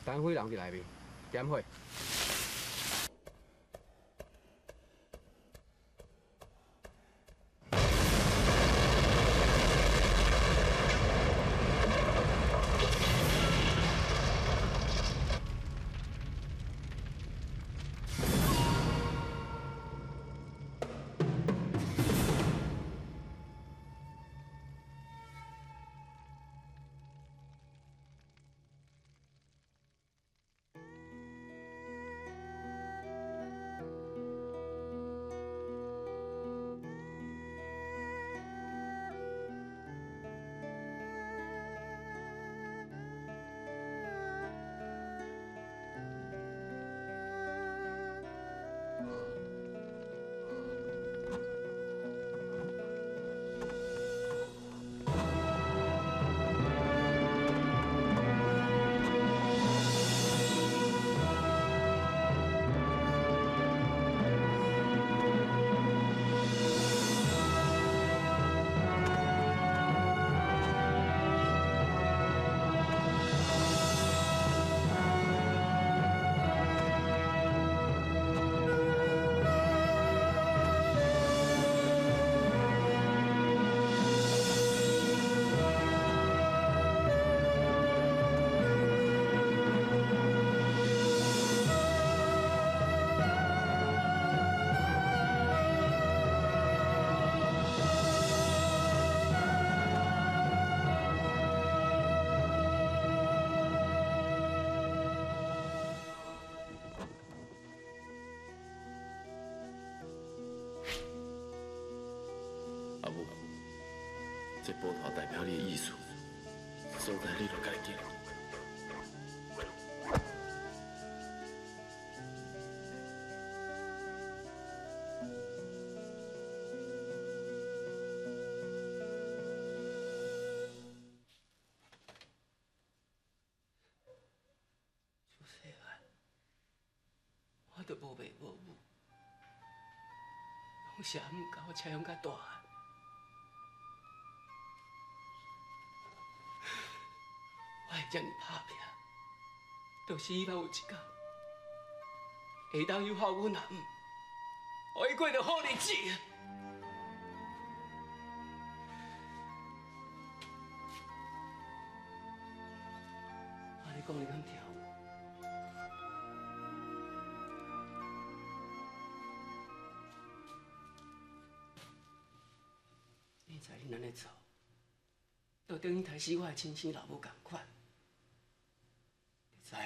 单飞人伫内面，点火。阿母，这波头代表你的意思，所在你就家己拣。自细汉，我就无爸无母，拢是阿母共我饲养甲大汉。我会遮尔拍拼，就是希望有一天会当有孝阮阿姆，予伊过著好日子。按呢讲你敢听？你知恁按呢做，就等于刣死我的亲生老母仝款，你知无？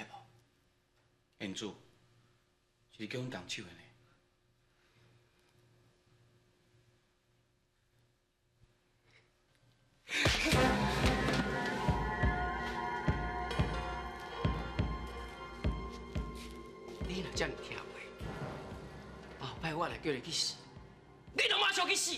燕子，是你叫阮动手的呢？你若遮尔听话，后摆我若叫你去死，你就马上去死！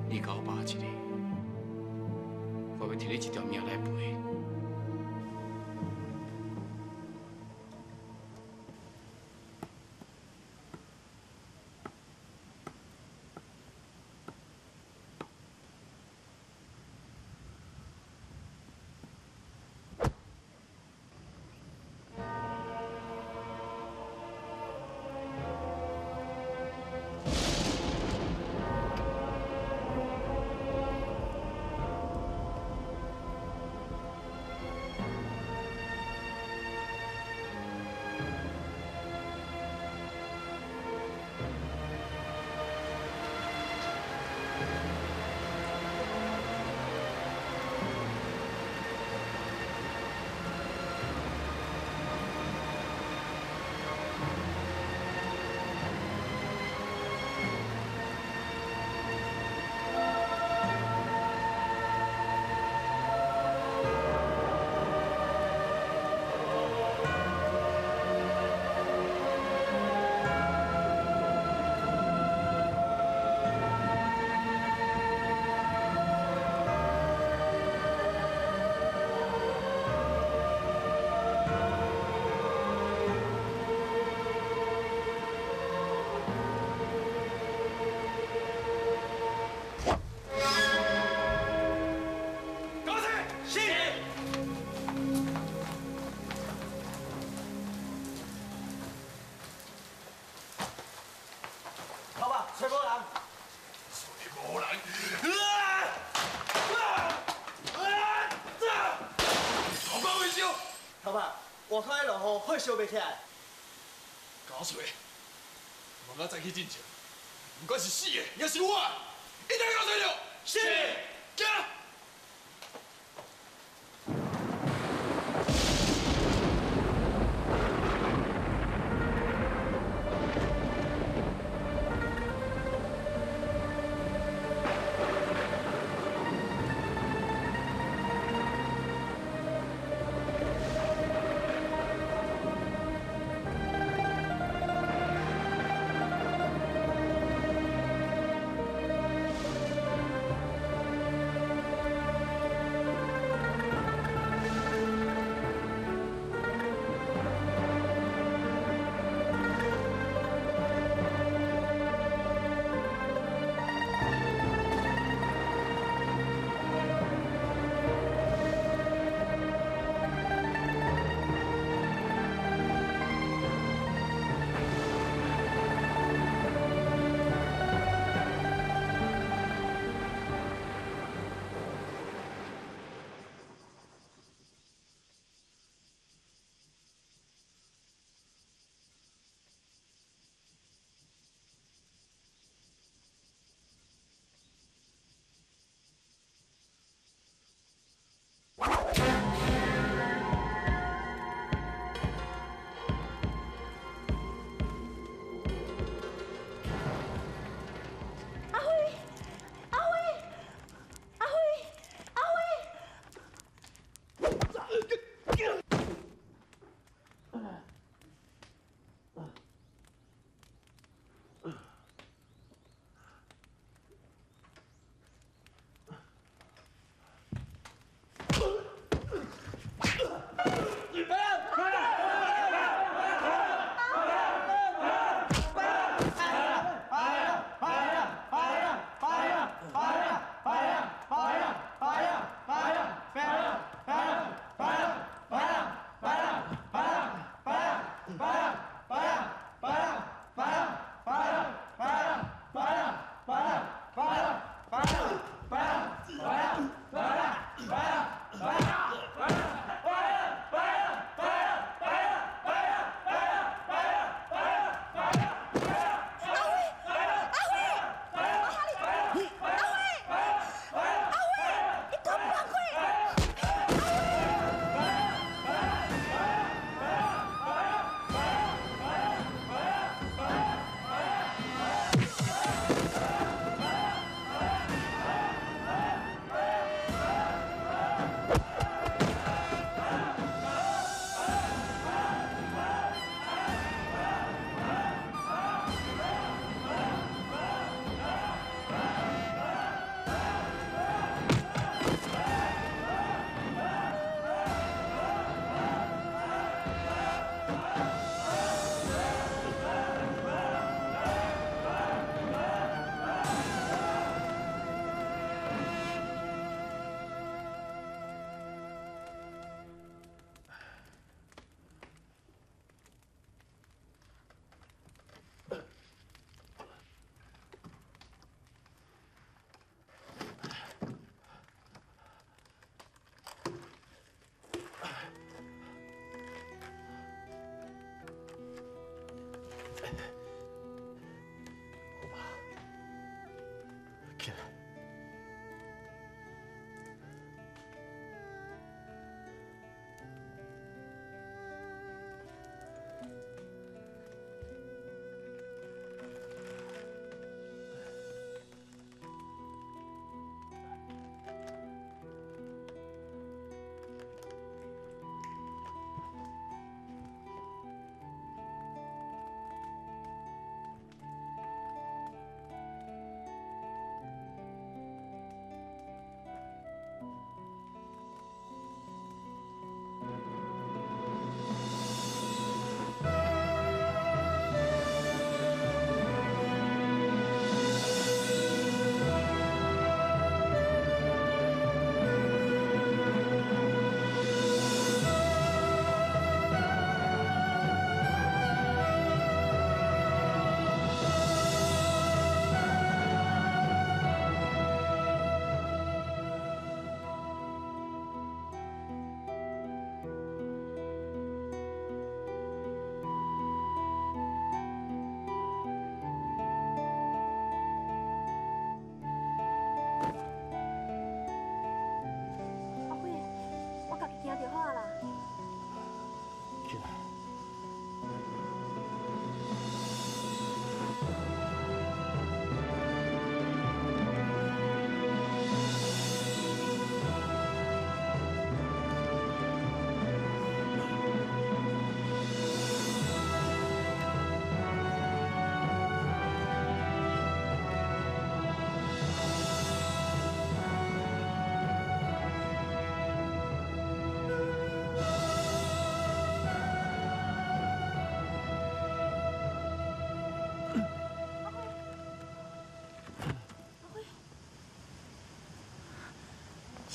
你共我爸一个，我欲提你一条命来赔。外口咧落雨，火燒袂起來。搞錯，明仔載去進前，不管是死的，抑是活的，一定要搞揣著。是。行。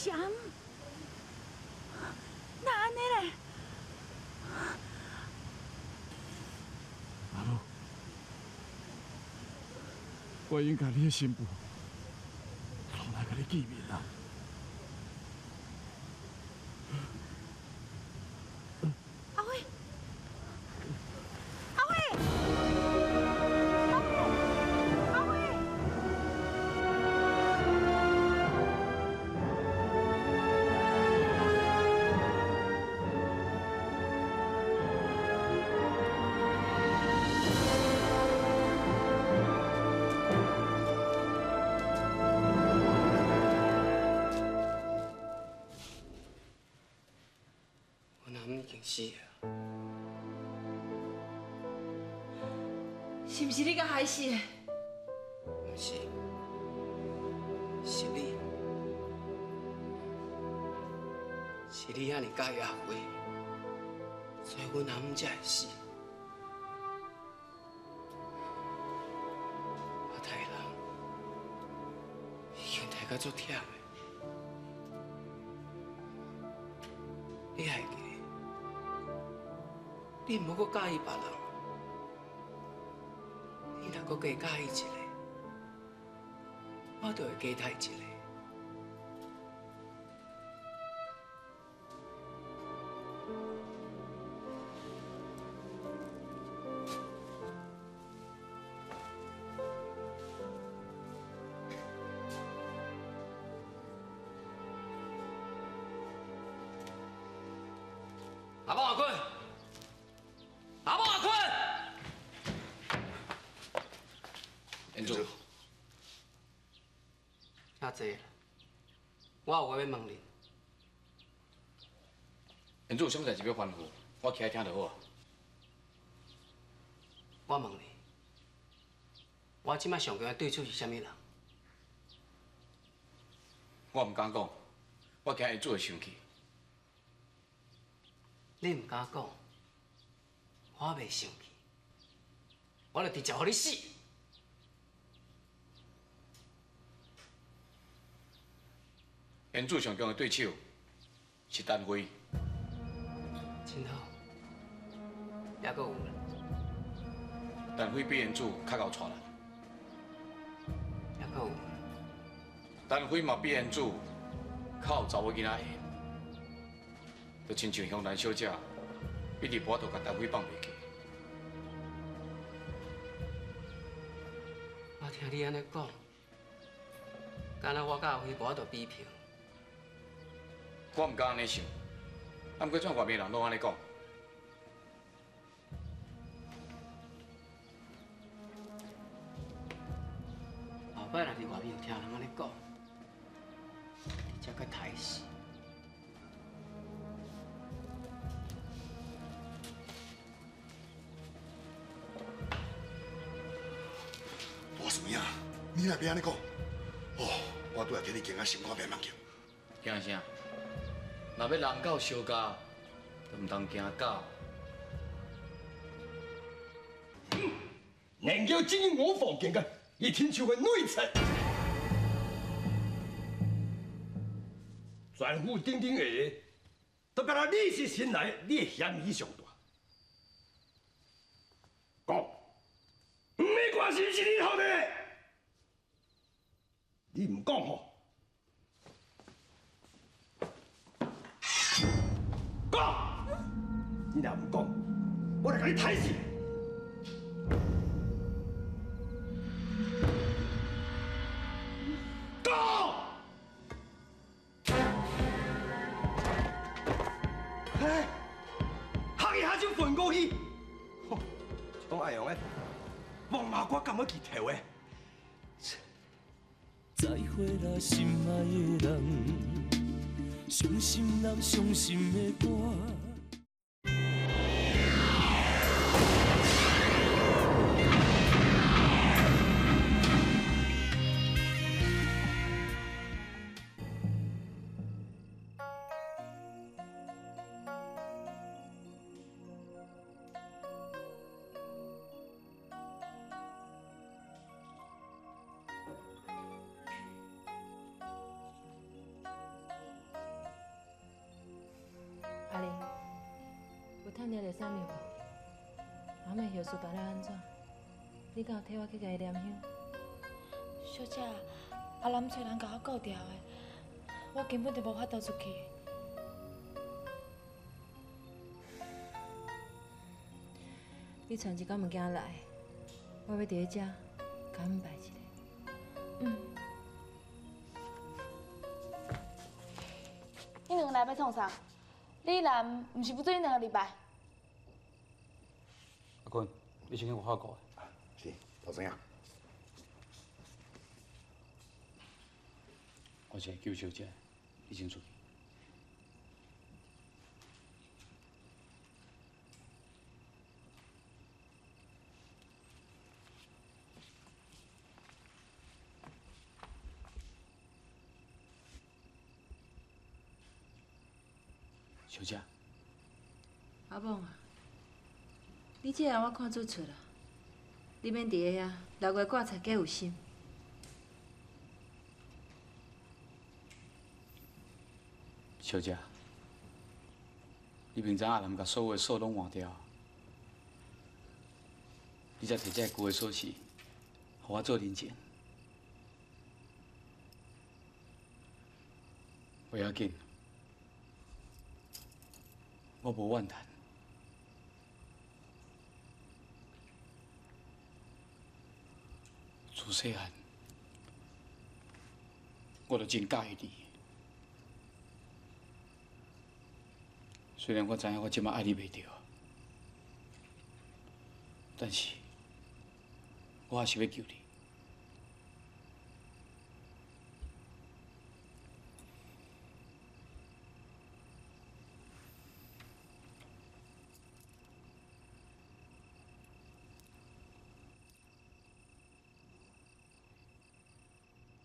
是阿姆，哪按呢咧？阿母，我已经共你的新妇带来共你见面啦。阿辉，阿辉，阿辉，阿辉！阮阿姆已经死啊！是毋是你共害死的？毋是，是你，是你遐尔佮意阿辉，所以阮阿姆才会死。我刣人已经刣到足忝的，你还记得？你毋好阁佮意别人，你若阁加佮意一个，我就会加刣一个。阿宝阿坤，阿宝阿坤，彦祖，请坐啦，我有话欲问你。彦祖有啥物代志欲吩咐，我起来听就好啊。我问你，我这摆上强的对手是啥物人？我毋敢讲，我惊彦祖会生气。你毋敢讲，我袂生气，我就直接予你死。彦祖上强的对手是陈辉。真好，犹阁有咧？陈辉比彦祖较𠢕带力。犹阁有？陈辉嘛比彦祖较有查某囡仔缘，就亲像香兰小姐，一直无法度共陈辉放袂记。我听你按呢讲，敢若我佮阿辉无法度比拼。我毋敢按呢想，啊，毋过怎外面人拢按呢讲？后摆若伫外面有听人按呢讲，直接共刣死。大孙仔，你若欲按呢讲，哦，我拄仔替你惊啊心肝变梦去。惊啥？若欲人狗相咬，就毋通惊狗。研究进入我房间的，伊天手的内侧，全府顶顶下下，都敢若你是新来，你的嫌疑上大。讲，黄美官是毋是你偷的？你毋讲吼？讲，你若毋讲，我就共你刣死！讲！哎，黑伊下手混过去，吼，这讲爱用的，王麻瓜敢要去提的？再会啦，心爱的人，伤心人，伤心的歌。正就送庙口。阿妹后事办了按怎？你敢有替我去共伊念香？小姐，阿南找人共我顾牢的，我根本就无法度出去。你传一寡物件来，我欲伫咧遮共𪜶拜一下。嗯。你两个来欲创啥？李兰毋是不准恁两个入来。阿坤，你先去外口顾。是，我知影。我是来救小姐，你先出去。小姐，阿猛啊，你这个我看做出啦，你免伫遐六月挂菜计有心。小姐，你明知阿南共所有的锁拢换掉，你才提这旧的锁匙，予我做人情。不要紧，我无怨叹。自细汉，我就真佮意你。虽然我知影我这摆爱你袂著，但是我还是欲救你。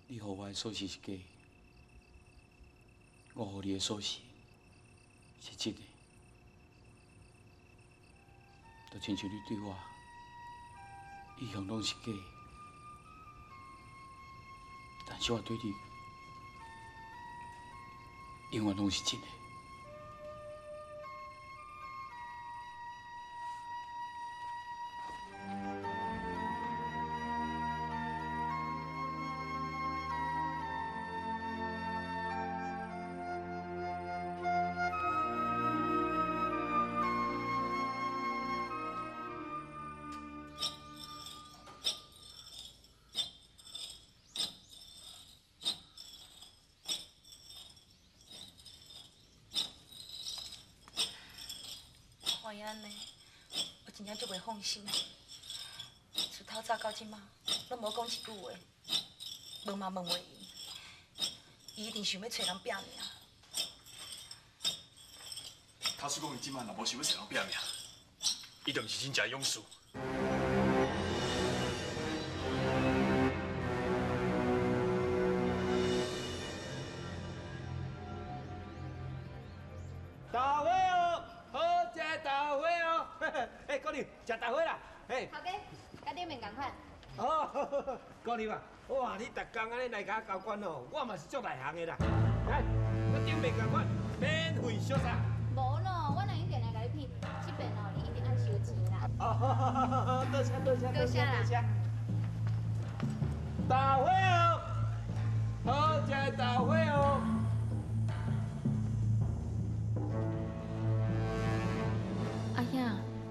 你予我的锁匙是假的，我予你的锁匙是真的。就亲像你对我，一向拢是假的，但是我对你，永远拢是真的。我真正足袂放心。自透早到这马，拢无讲一句话，问嘛问袂伊，伊一定想欲揣人拼命。假使讲伊这马若无想欲揣人拼命，伊就毋是真正的勇士。食豆花啦，嘿。头家，佮顶面仝款。哦，姑娘啊，哇，你逐工按呢来共我交关哦，我嘛是足内行的啦。来，佮顶面仝款，免费相送。无咯，我若一定来共你骗，这边哦，你一定爱收钱啦。哦，多谢多谢多谢啦。豆花哦，好食豆花哦。阿兄。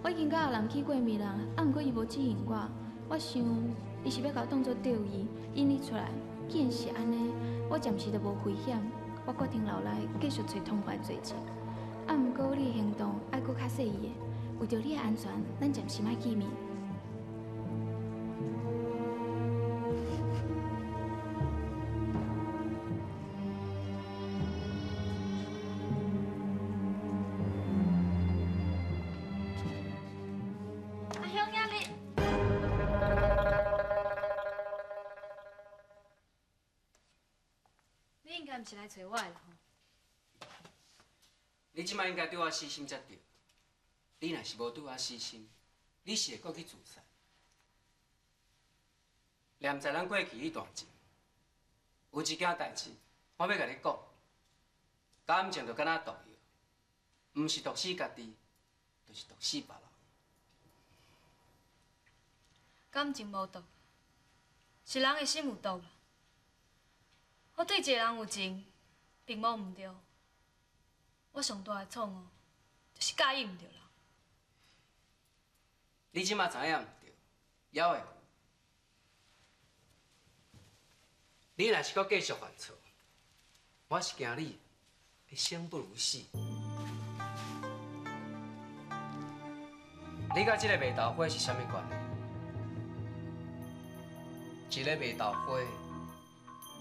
我已经佮阿南见过面啦，啊，毋过伊无接应我，我想伊是欲共我当做钓鱼，引你出来。既然是按呢，我暂时就无危险，我决定留来继续揣通话罪证。啊，毋过你的行动爱阁较细意的，为著你的安全，咱暂时莫见面。毋是来揣我的吼？你这摆应该对我死心才对。你若是无对我死心，你是会阁去自杀。念在咱过去彼段情，有一件代志，我欲共你讲。感情就敢若毒药，毋是毒死家己，就是毒死別人。感情無毒，是人的心有毒啦。我對一個人有情，並無毋對。我上大的錯誤，就是佮意毋著人。你這馬知影毋對，猶會。你若是閣繼續犯錯，我是驚你會生不如死。你佮這个賣豆花是啥物關係？一个賣豆花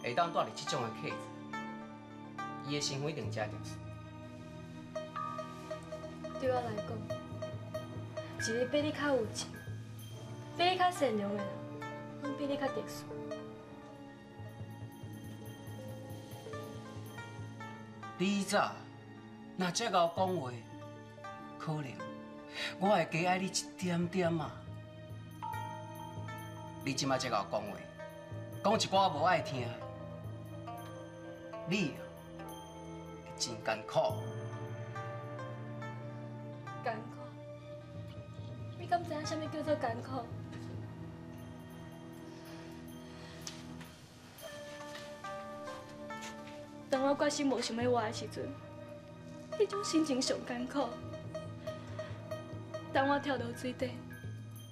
會當帶入這種的客人，伊的身份一定誠特殊。對我來講，一个比你較有情、比你較善良的人，攏比你較特殊。你早若這𠢕講話，可能我會加愛你一點點啊。你這馬這𠢕講話，講一寡無愛聽的，你會真艱苦。艱苦？你敢知影啥物叫做艱苦？當我決心無想欲活的時陣，彼種心情上艱苦。當我跳落水底，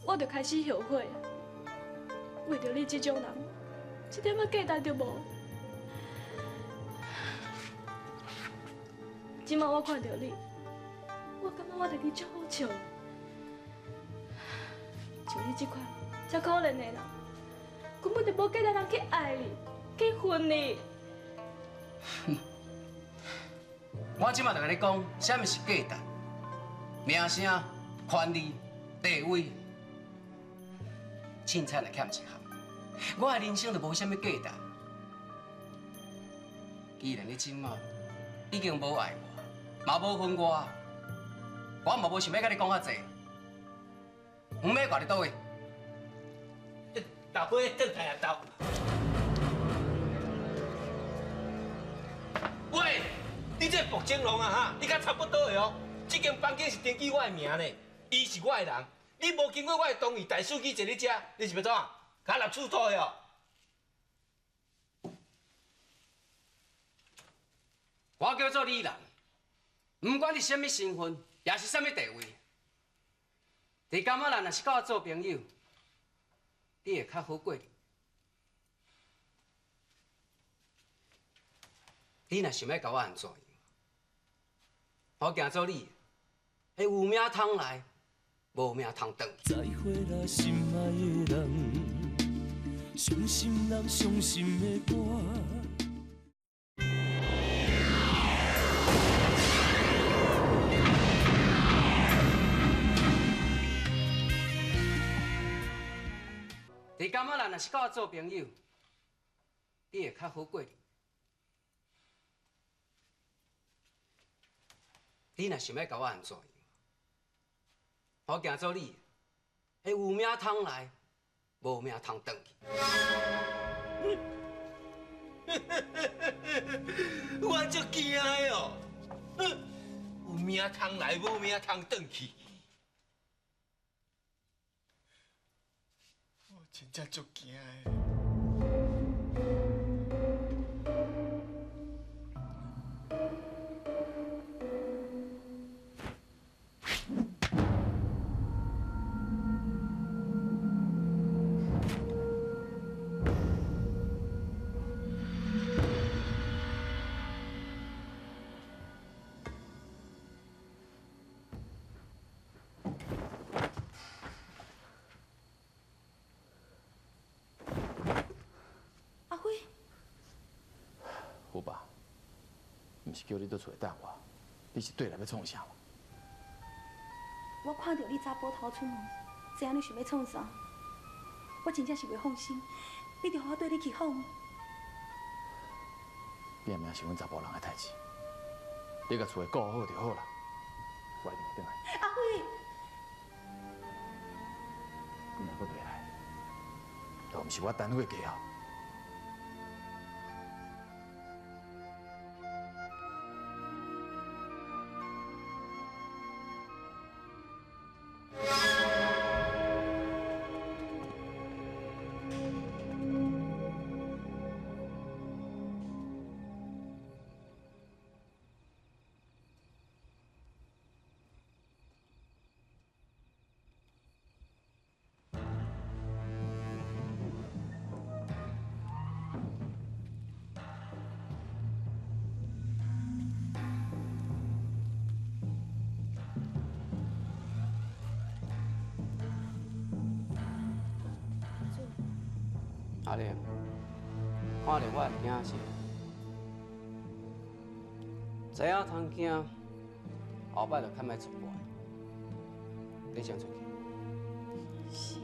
我就開始後悔。為著你這種人，一點仔價值都無。這擺我看著你，我感覺我家己足好笑。像你這款遮可憐的人，根本就無價值人去愛你，去恨你。我這擺就共你講，啥物是價值？名聲、權利、地位，凊彩若欠一項，我的人生就無啥物價值。既然你這擺已經無愛我，嘛無恨我，我嘛無想欲佮你講較濟。黃馬褂佇佗位？豆花轉來啊豆。喂，你這薄情郎啊哈，你較差不多的哦。這間房間是登記我的名呢，伊是我的人，你無經過我的同意，帶手機坐你這，你是欲創啥？共我立厝土的哦。我叫做李蘭，不管你啥物身份，也是啥物地位，你感覺咱若是佮我做朋友，你會較好過。你若想欲共我按怎樣，我驚做你會有命通來，無命通轉。再會啦，心愛的人，傷心人傷心的歌。你感覺咱若是佮我做朋友，你會較好過。你若想欲共我按怎樣，我驚做你會有命通來，無命通轉去。我足驚的哦，有命通來，無命通轉去。我真正足驚的。有吧？毋是叫你佇厝内等我，你是对来欲创啥？我看著你查埔头出门，知影你想欲创啥，我真正是袂放心，你著予我缀你去好毋？变命是阮查埔人的代志，你共厝内顾好就好啦。我一定会转来。阿辉，你若阁袂来，就毋是我单血家后。阿莲，看著我会惊是？知影通惊，后摆就较莫作怪。你先出去。是。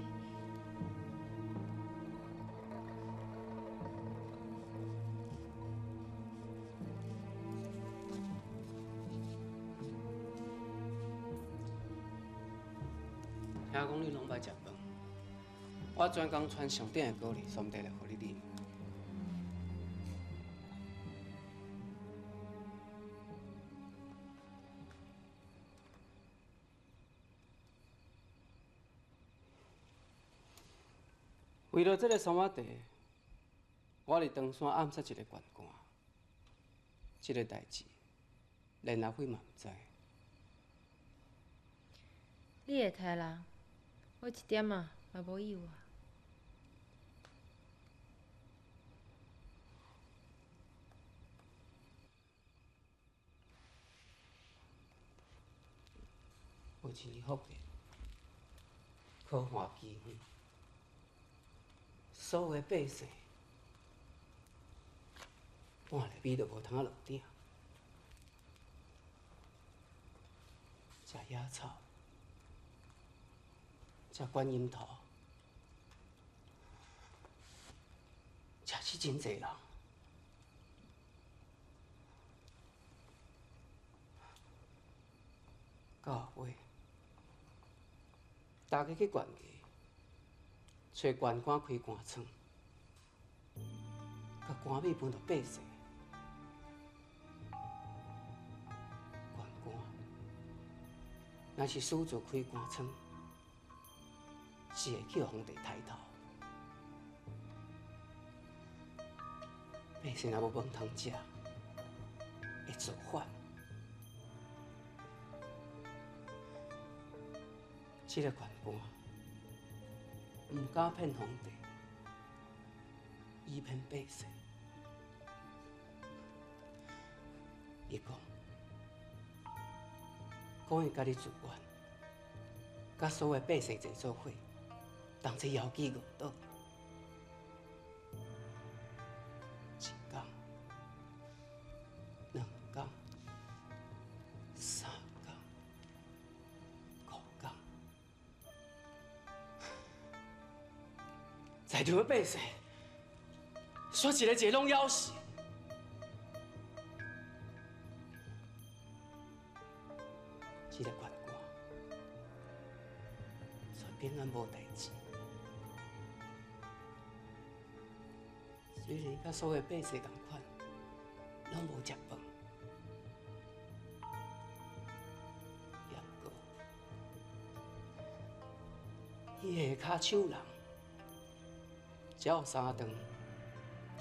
听讲你拢歹食饭，我专工传上顶的高丽酸茶来予你啉。为了这个酸仔茶，我伫长山暗杀一个县官，这个代志连阿辉嘛毋知。你会杀人，我一点仔嘛无意外。有一年复课，考换机分，所有的百姓半粒米都无通落鼎，食野草，食观音土，食死真济人。到后尾，大家去悬崖，揣县官开官仓，共官米分予百姓。县官若是私自开官仓，是会去予皇帝抬头。百姓若无饭通食，会造反。这个县官毋敢骗皇帝，伊骗百姓。伊讲，讲伊家己自愿，佮所有百姓坐做伙，同齐摇旗误导。一工、两工、三工、五工，在场的百姓，煞一个一个拢枵死。这个县官，煞平安无代志。虽然佮所有百姓仝款，拢无食饭，也毋过，伊下跤手人，只有三顿，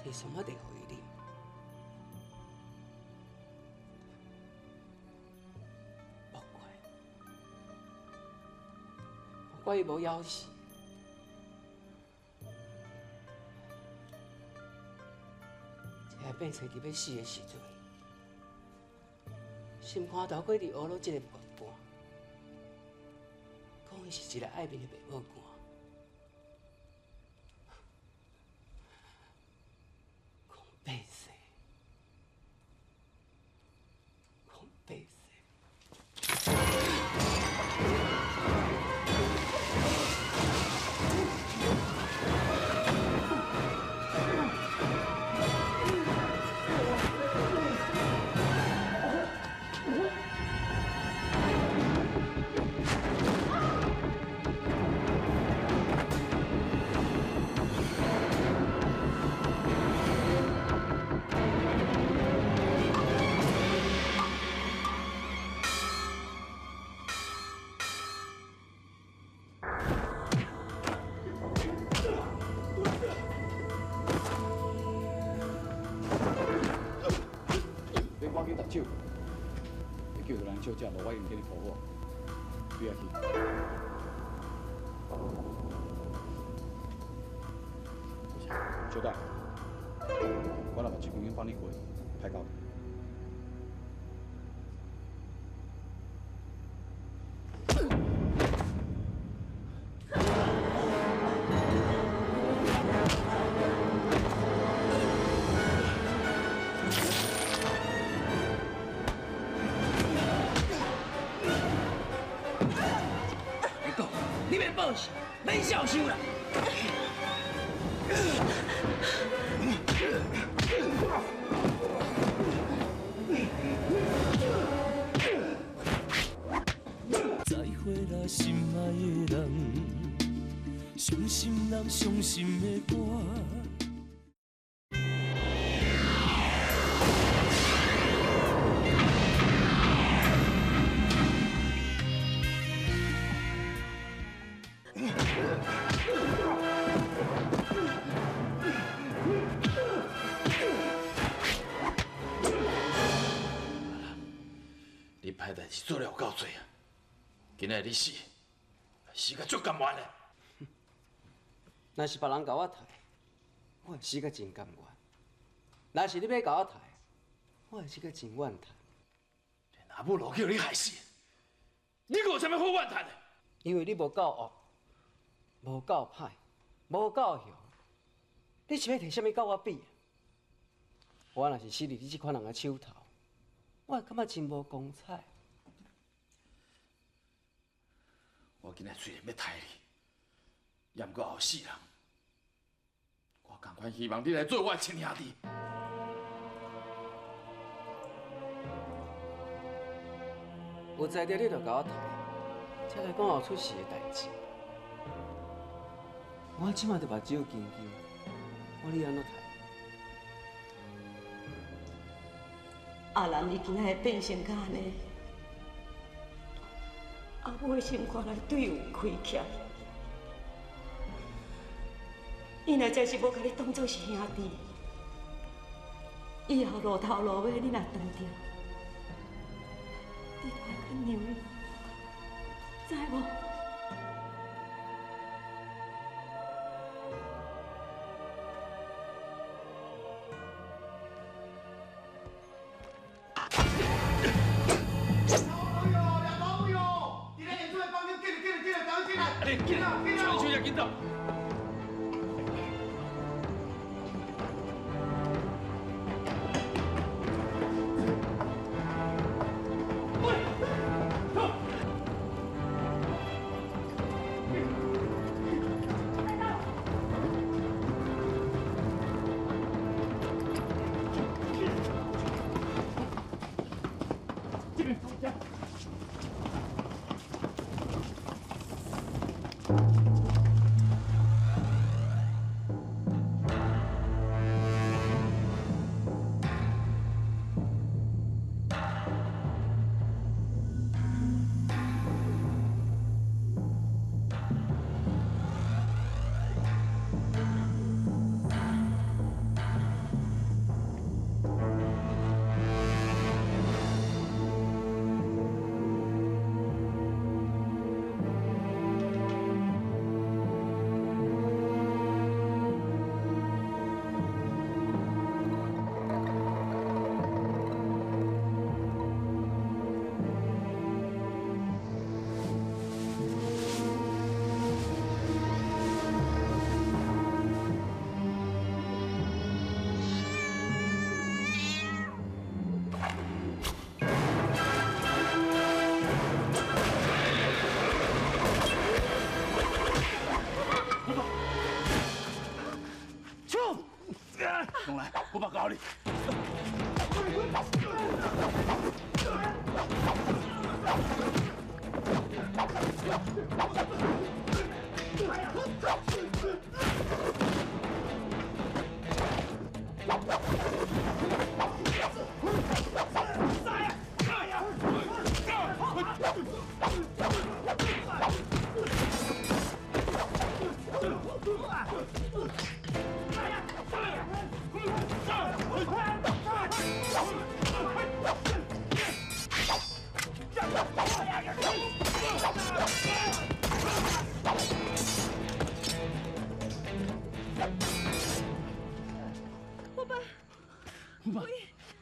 提什么茶予伊啉。莫怪，莫怪伊无枵死。这个百姓伫欲死的时阵，心肝头阁伫学落这个县官，讲伊是一个爱面的爸母官。讲百姓，讲百姓。你赶紧动手，你叫荷兰小姐，无我一定给你破火。你也去。小戴，我若目睭已经放你过，歹搞。傷心的歌。你歹代志做了有够济啊！今仔日你死，死甲足甘愿的。若是别人共我刣，我会死甲真甘愿；若是你欲共我刣，我会死甲真怨叹。阿母路叫你害死，你阁有啥物好怨叹的？因为你无够恶，无够歹，无够雄，你是欲提啥物佮我比？我若是死伫你这款人的手头，我会感觉真无光彩。我今日虽然欲刣你，也毋过后世人，我仝款希望你来做我的亲兄弟。有才调你就共我刣，才来讲后出事的代志。我这马就目睭金金，我你按怎刣？阿兰伊今仔日变成甲按呢，阿母的心肝内底有亏欠。伊若真是无共你当作是兄弟，以后路头路尾你若撞著，你就爱较让伊，知无？我报告你。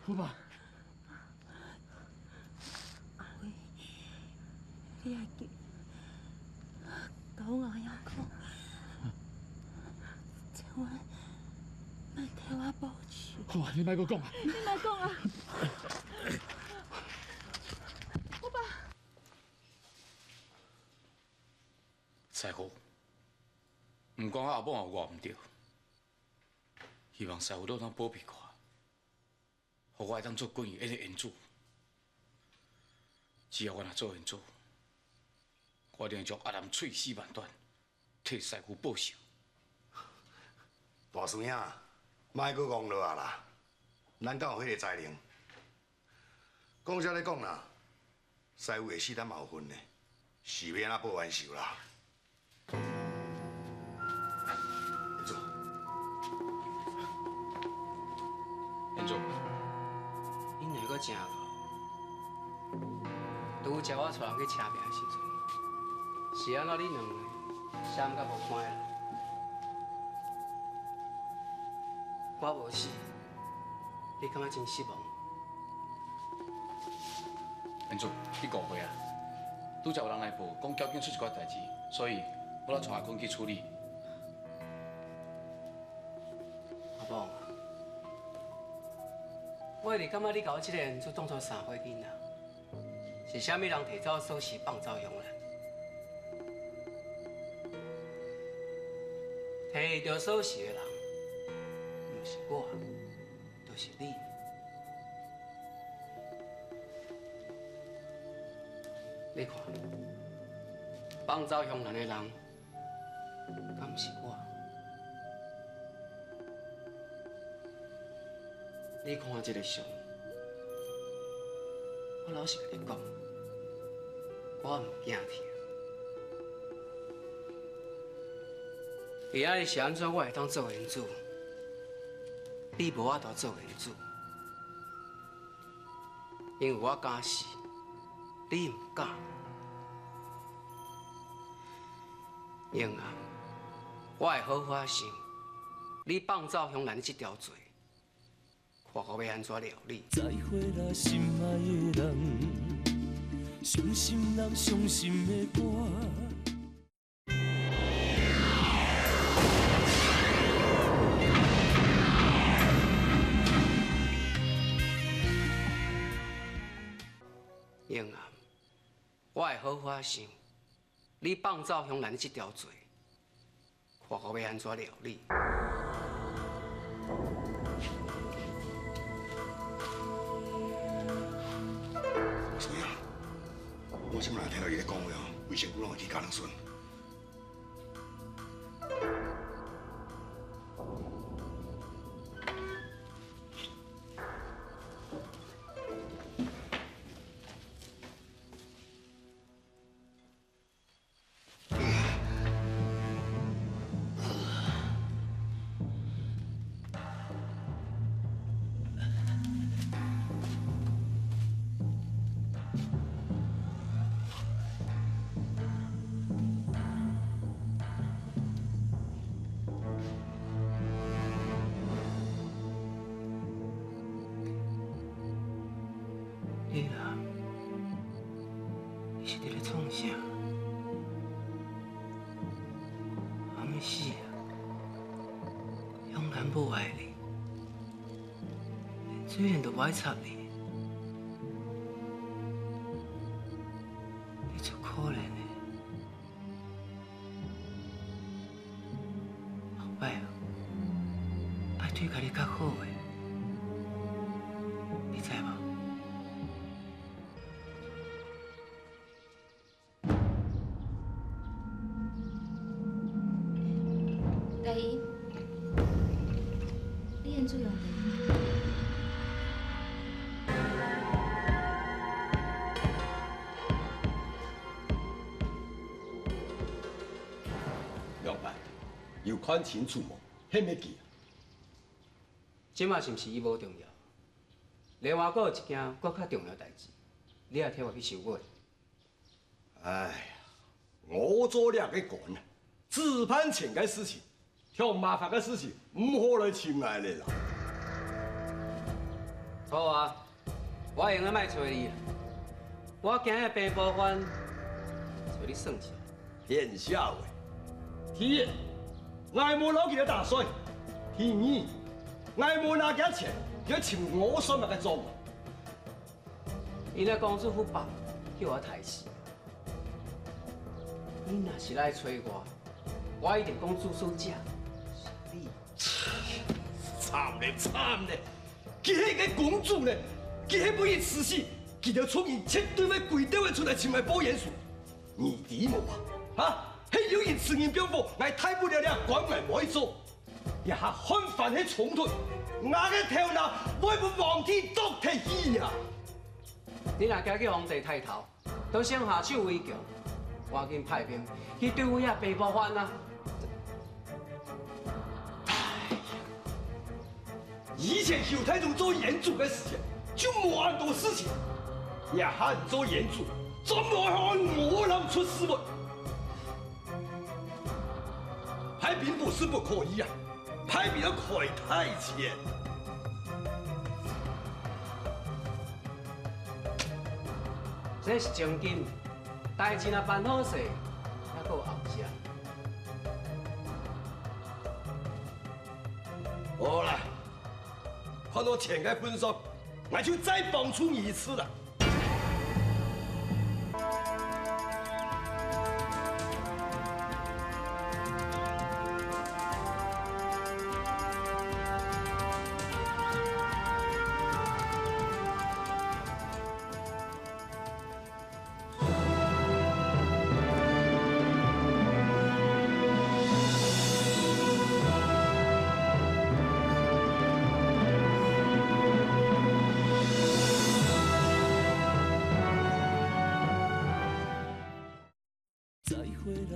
虎爸，阿辉，你爱记，共阮阿兄讲，千万莫替我报仇。好啊，你莫阁讲啊！你莫讲啊！虎爸，师傅，毋管阿某有偌毋对，希望师父都通保庇我。予我会当做军医的园主，只要我若做园主，我一定将阿南喙丝万段，替师父报仇。大孙仔，莫阁戆落啊啦！咱敢有彼个才能？讲啥咧讲啦？师傅的死咱嘛有份的，是欲按怎报冤仇啦？彦祖，彦祖，恁两个真够。拄才我带人去车庙的时阵，是按怎恁两个闪甲无看的人？我无死，你感觉真失望？彦祖，你误会啊！拄才有人来报，讲交警出一寡代志，所以我来带阿坤去处理。阿宝，我一直感觉你共我这个缘主当作三岁囡仔，是啥物人提走锁匙放走香兰？提著锁匙的人，毋是我，就是你。你看，放走香兰的人，敢毋是我？你看这个相，我老实共你讲，我毋惊疼。今仔日是按怎我会当做缘主，你无法度做缘主，因为我敢死，你毋敢。英啊，我会好好想，你放走香兰这条罪，看我欲按怎料理。再会啦，心爱的人，伤心人伤心的歌。英啊，我会好好想，你放走香兰这条罪，看我欲按怎料理。孙仔，我这摆听到伊咧讲话哦，规身躯拢会起胶囊笋。你啊，你是伫咧创啥？阿欲死啊！香兰无爱你，连水莲都无爱插你，你足可怜的。后摆啊，爱对家己较好的，你知无？大姨，你缘主用茶。老板，有看清楚无？彼物记。这马是毋是伊无重要？另外，阁有一件阁较重要代志，你也替我去收尾。哎呀，我做两个管，只盼钱个事情，挑麻烦个事情，唔好来亲爱的啦。好啊，我会用得莫揣你啦。我今日病无犯，揣你算一下。天下话，第一，我无攞起来打算；第二，我无拿几钱，叫像我算物个做。伊那公主府爸叫我杀死，你若是来揣我，我一定讲主使者是你。惨咧惨咧，佢彼个公主呢？佢彼本伊慈禧，佢就出现切对要跪倒出来请来保严肃，你弟无啊？哈？彼有因慈人表婆，我太不了了，管我无去做。也下反反的冲突，我个头脑会不忘记做提起啊！你若惊去皇帝抬头，都先下手为强，赶紧派兵去对付遐白波番啊！以前秀太祖做延主的时间，就无很多事情，也喊做延主，怎么会我人出事么？派兵不是不可以啊，派兵要开太前。这是真金，代志若办好势，还阁有后续。好啦。看到钱的份上，我就再帮助你一次了。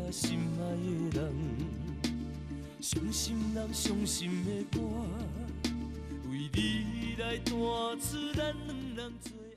心爱的人，伤心人伤心的歌，为你来弹出咱两人最。